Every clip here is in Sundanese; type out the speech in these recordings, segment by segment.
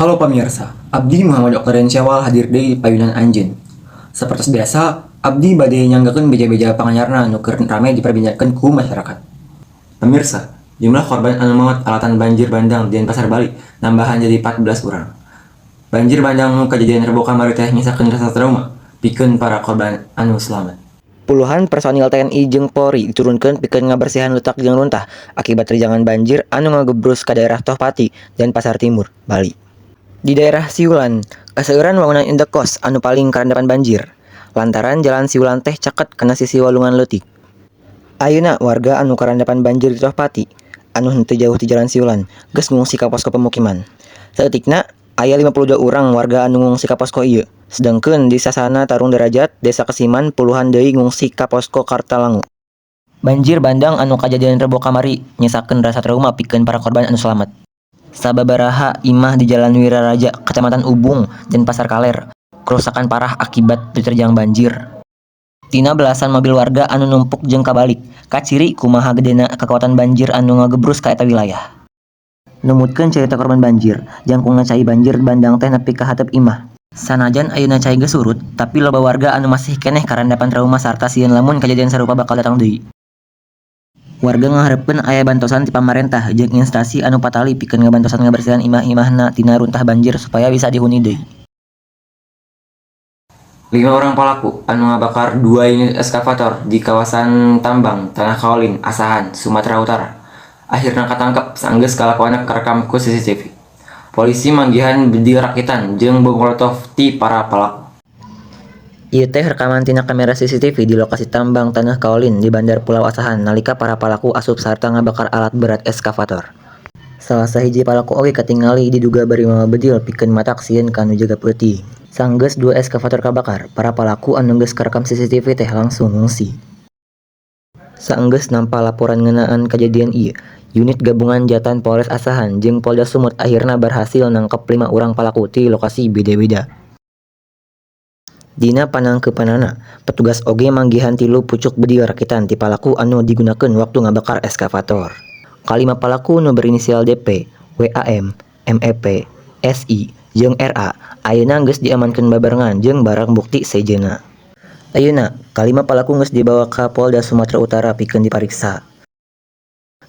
Halo pamirsa, Abdi Muhammad Oktorian Syawal hadir deui di payunan anjeun. Sapertos biasa, Abdi bade nyanggakeun beja-beja panganyarna nu keur rame diperbincangkeun ku masyarakat. Pemirsa, jumlah korban anu maot alatan banjir bandang di Denpasar, Bali nambahan jadi 14 urang. Banjir bandang nu kajadian Rebo kamari teh nyisakeun rasa trauma pikeun para korban anu selamat. Puluhan personil TNI jeung Polri diturunkeun pikeun ngabersihan leutak jeung runtah akibat terjangan banjir anu ngagebrus ka daerah Tohpati, Denpasar Timur, Bali. Di daerah Siulan, kaseueuran wangunan indekos anu paling karandapan banjir, lantaran jalan Siulan teh caket kana sisi walungan leutik. Ayeuna warga anu karandapan banjir di Tohpati, anu henteu jauh ti jalan Siulan, geus ngungsi ka posko pemukiman. Saeutikna aya 52 urang warga anu ngungsi ka posko ieu, sedengkeun di Sasana Tarung Derajat, Desa Kesiman, puluhan deui ngungsi ka posko Kartalangu. Banjir bandang anu kajadian Rebo kamari nyisakeun rasa trauma pikeun para korban anu slamet. Sababaraha imah di Jalan Wiraraja, Kecamatan Ubung, Denpasar Kaler, kerusakan parah akibat diterjang banjir. Tina belasan mobil warga anu numpuk jeung kabalik, kaciri kumaha gedena kakuatan banjir anu ngagebrus ka eta wilayah. Numutkeun carita korban banjir, jangkungna cai banjir bandang teh nepi ka hateup imah. Sanajan ayeuna cai geus surut, tapi loba warga anu masih keneh karandapan trauma sarta sieun lamun kajadian sarupa bakal datang deui. Warga ngaharepkeun aya bantosan ti pamarentah jeung instansi anu patali pikeun ngabantosan ngabersihan imah-imahna tina runtah banjir supaya bisa dihuni deui. Lima orang pelaku anu ngabakar dua unit eskavator di kawasan tambang Tanah Kaolin, Asahan, Sumatera Utara, akhirna katangkep sanggeus kalakuanna karekam ku CCTV. Polisi manggihan bedil rakitan jeung bom molotov ti para pelaku. Ieu teh rekaman tina kamera CCTV di lokasi tambang Tanah Kaolin di Bandar Pulau Asahan nalika para palaku asup sarta ngabakar alat berat eskavator. Salah sahiji palaku oge katingali diduga bari mawa bedil pikeun matak sieun ka nu jaga peuting. Sanggeus dua eskavator kabakar, para palaku anu geus karekam CCTV teh langsung ngungsi. Saenggeus nampa laporan ngeunaan kajadian ieu, unit gabungan Jatan Polres Asahan jeung Polda Sumut akhirna barhasil nangkep lima urang palaku ti lokasi beda-beda. Dina panangkeupanana, petugas oge manggihan tilu pucuk bedil rakitan ti palaku anu digunakeun waktu ngabakar eskavator. Kalima palaku nu berinisial DP, WAM, MEP, SI, jeung RA ayeuna geus diamankeun babarengan jeung barang bukti sejenna. Ayeuna, kalima palaku geus dibawa ka Polda Sumatera Utara pikeun dipariksa.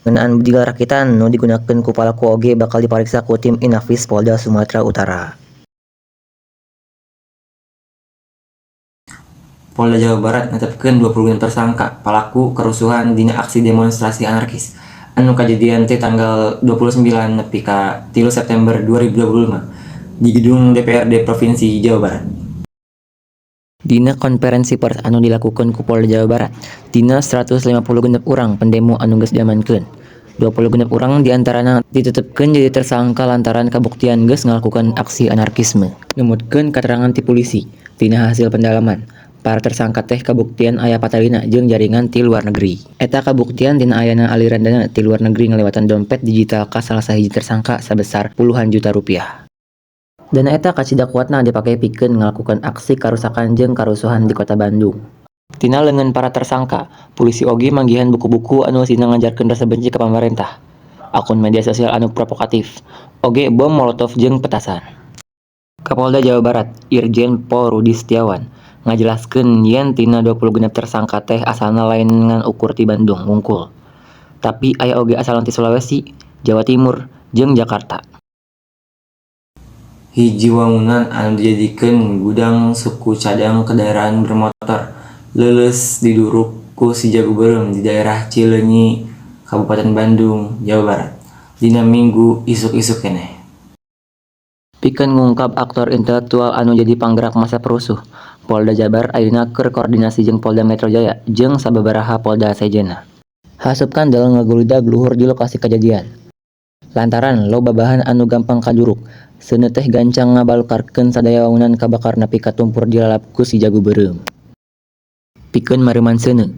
Ngeunaan bedil rakitan nu digunakeun ku palaku oge bakal dipariksa ku tim Inafis Polda Sumatera Utara. Polda Jawa Barat netepkeun 26 tersangka palaku kerusuhan dina aksi demonstrasi anarkis anu kajadian ti tanggal 29 nepi ka 3 September 2025 di gedung DPRD Provinsi Jawa Barat. Dina konferensi pers anu dilakukeun ku Polda Jawa Barat, tina 156 urang pendemo anu geus diamankeun, 26 urang diantarana ditetepkeun jadi tersangka lantaran kabuktian geus ngalakukeun aksi anarkisme. Numutkeun katerangan ti pulisi, tina hasil pendalaman, para tersangka teh kabuktian aya patalina jeung jaringan ti luar negeri. Eta kabuktian tina ayana aliran dana ti luar negeri ngalewatan dompet digital ka salah sahiji tersangka sabesar puluhan juta rupiah. Dana eta kacida kuatna dipake pikeun ngalakukeun aksi karusakan jeung karusuhan di Kota Bandung. Tina leungeun para tersangka, pulisi oge manggihan buku-buku anu eusina ngajarkeun rasa benci ka pamarentah, akun media sosial anu provokatif, oge bom molotov jeung petasan. Kapolda Jawa Barat, Irjen Pol Rudy Setiawan, ngajelaskeun yen tina 26 tersangka teh asalna lain ngan ukur ti Bandung wungkul, tapi aya oge asalna ti Sulawesi, Jawa Timur, jeung Jakarta. Hiji wangunan anu dijadikeun gudang suku cadang kendaraan bermotor leuleus diduruk ku si jago beureum di daerah Cileunyi, Kabupaten Bandung, Jawa Barat, dina Minggu isuk-isuk keneh. Pikeun ngungkap aktor intelektual anu jadi panggerak massa perusuh, Polda Jabar ayeuna keur koordinasi jeung Polda Metro Jaya jeung sababaraha polda sejenna. Haseup kandel ngagulidag luhur di lokasi kajadian. Lantaran loba bahan anu gampang kaduruk, seuneu teh gancang ngabalukarkeun sadaya wangunan kabakar nepi ka tumpur dilalap ku si jago beureum. Pikeun mareuman seuneu,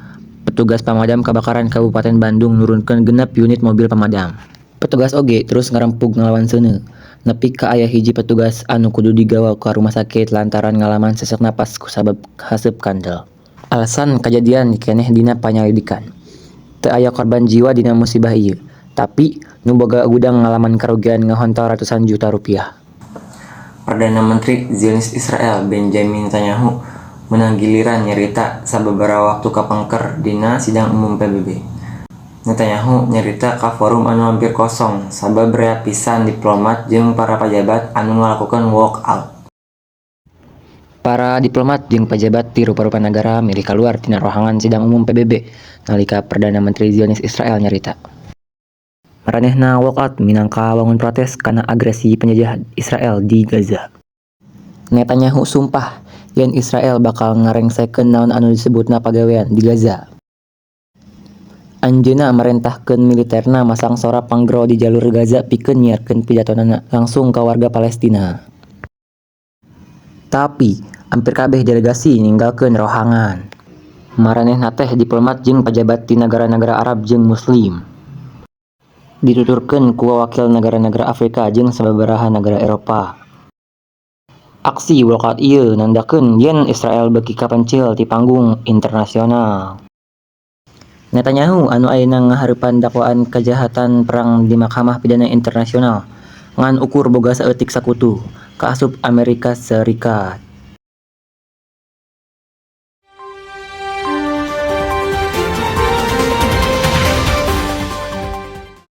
petugas pamadam kabakaran Kabupaten Bandung nurunkeun 6 unit mobil pamadam. Petugas oge terus ngarempug ngalawan seuneu, nepi ka aya hiji petugas anu kudu digawa ka rumah sakit lantaran ngalaman sesek napas kusabab haseup kandel. Alasan kajadian keneh dina panyalidikan. Teu aya korban jiwa dina musibah ieu, tapi nu boga gudang ngalaman karugian ngahontol ratusan juta rupiah. Perdana Menteri Zionis Israel Benjamin Netanyahu meunang giliran nyarita sababaraha waktu kapengker dina Sidang Umum PBB. Netanyahu nyarita ka forum anu hampir kosong sabab rea pisan diplomat jeung para pajabat anu ngalakukeun walk out. Para diplomat jeung pajabat ti rupa-rupa nagara milih kaluar tina rohangan Sidang Umum PBB nalika Perdana Menteri Zionis Israel nyarita. Maranehna walk out minangka wangun protes kana agresi penjajah Israel di Gaza. Netanyahu sumpah yen Israel bakal ngarengsekeun naon anu disebutna pagawean di Gaza. Anjeunna marentahkeun militerna masang sora panggro di Jalur Gaza pikeun nyiarkeun pidatonana langsung ka warga Palestina. Tapi, ampir kabeh delegasi ninggalkeun rohangan. Maranehna teh diplomat jeung pajabat ti nagara-nagara Arab jeung Muslim. Dituturkeun ku wawakil nagara-nagara Afrika jeung sababaraha nagara Eropa. Aksi walkout ieu nandakeun yen Israel beuki kapencil ti panggung internasional. Netanyahu anu ayeuna ngahareupan dakwaan kajahatan perang di Mahkamah Pidana Internasional ngan ukur boga saeutik sakutu, kaasup Amerika Serikat.